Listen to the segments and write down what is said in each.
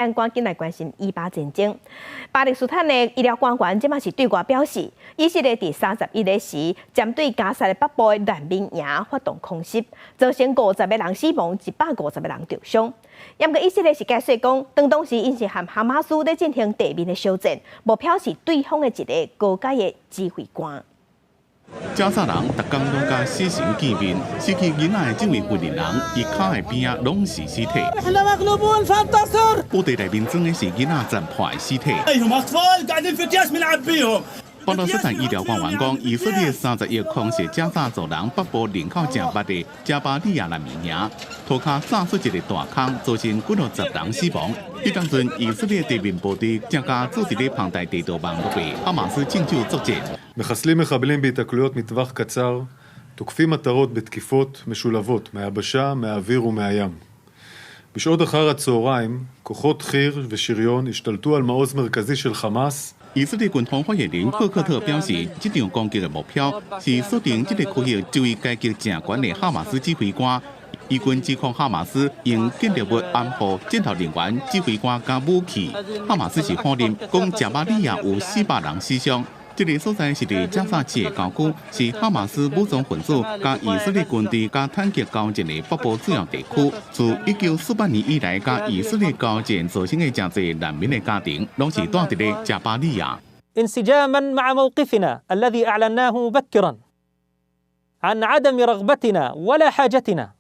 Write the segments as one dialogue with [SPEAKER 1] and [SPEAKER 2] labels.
[SPEAKER 1] 咱趕緊來關心以巴戰爭。巴勒斯坦的醫療官員這馬是對外表示，以色列佇31日時，針對加薩的北部的難民營發動空襲，造成50個人死亡，150個人受傷。毋過以色列是解釋講，當時𪜶是和哈馬斯咧進行地面的小戰，目標是對方的一个高階的指揮官。
[SPEAKER 2] 加薩人逐工攏佮死神見面，死去囡仔的這位婦人，伊跤的邊仔攏是屍體。布袋內面裝的是囡仔殘破的屍體。巴勒斯坦醫療官員講，以色列31空襲加薩走廊北部人口誠密的加巴利亞難民營，塗跤炸出一个大空，造成幾落十人死亡。彼當陣，以色列地面部隊正共駐佇咧龐大地道網絡的哈馬斯戰鬥作戰。
[SPEAKER 3] מחסלים מחבלים בהיתקלויות מטווח קצר, תוקפים מטרות בתקיפות משולבות מהיבשה, מהאוויר ומהים. בשעות אחר הצהריים, כוחות חי"ר ושריון השתלטו על מעוז מרכזי של חמאס.
[SPEAKER 2] 以色列軍方發言人赫克特表示，這場攻擊的目標是鎖定這个區域這位階級誠懸的哈馬斯指揮官。以軍指控哈馬斯用建築物掩護戰鬥人員、指揮官佮武器。哈馬斯是否認，講加巴利亞有400人死傷。這个所在是佇加薩市的郊區，是哈馬斯武裝分子佮以色列軍隊佮坦克交戰的北部主要地區。自1948年以來，佮以色列交戰造成的誠濟難民的家庭，攏是住佇咧加巴利亞。
[SPEAKER 4] انسجاما مع موقفنا الذي أعلناه مبكرا عن عدم رغبتنا ولا حاجتنا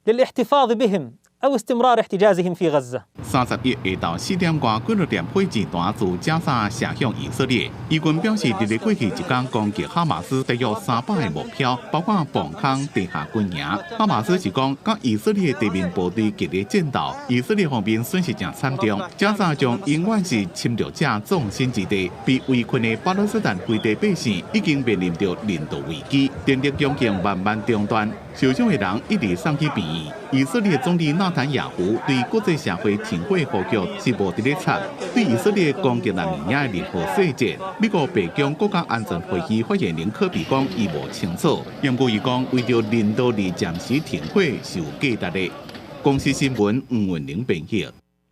[SPEAKER 4] للاحتفاظ بهم أو استمرار احتجازهم في غزة.
[SPEAKER 2] 31下晝4點外幾落點火箭彈自加薩射向以色列。以軍表示，佇咧過去一工攻擊哈馬斯大約300個目標，包括防空、地下軍營。哈馬斯是講，佮以色列地面部隊激烈戰鬥，以色列方面損失誠慘重。加薩將永遠是侵略者縱深之地，被圍困的巴勒斯坦非地百姓已經面臨著人道危機，電力供應慢慢中斷，受傷的人一直送去病院。以色列總理納坦雅胡對國際社會停火呼籲是無佇咧插，對以色列攻擊難民營的任何細節，美國白宮國家安全會議發言人柯比講，伊無清楚。毋過伊講，為著人道而暫時停火是有價值的。公視新聞吳文玲編譯。